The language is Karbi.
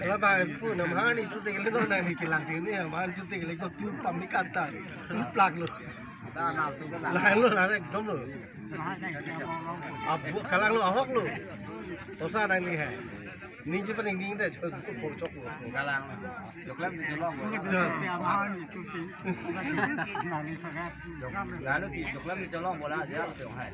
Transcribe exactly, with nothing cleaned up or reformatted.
Kalau bang, pu, nama hari itu tinggal lo, nang ni kilang sini ya, bang itu tinggal itu tu pamikat tan, tu plak lo. Lain lo, lain ekdom lo. Abu kalang lo, ahok lo. Tosa nang ni hai. Ni je paling ding deh, chok, chok, chok. Kalang. Joklem ni cholong bola. Jok. Lalu ki joklem ni cholong bola, dia tu hai.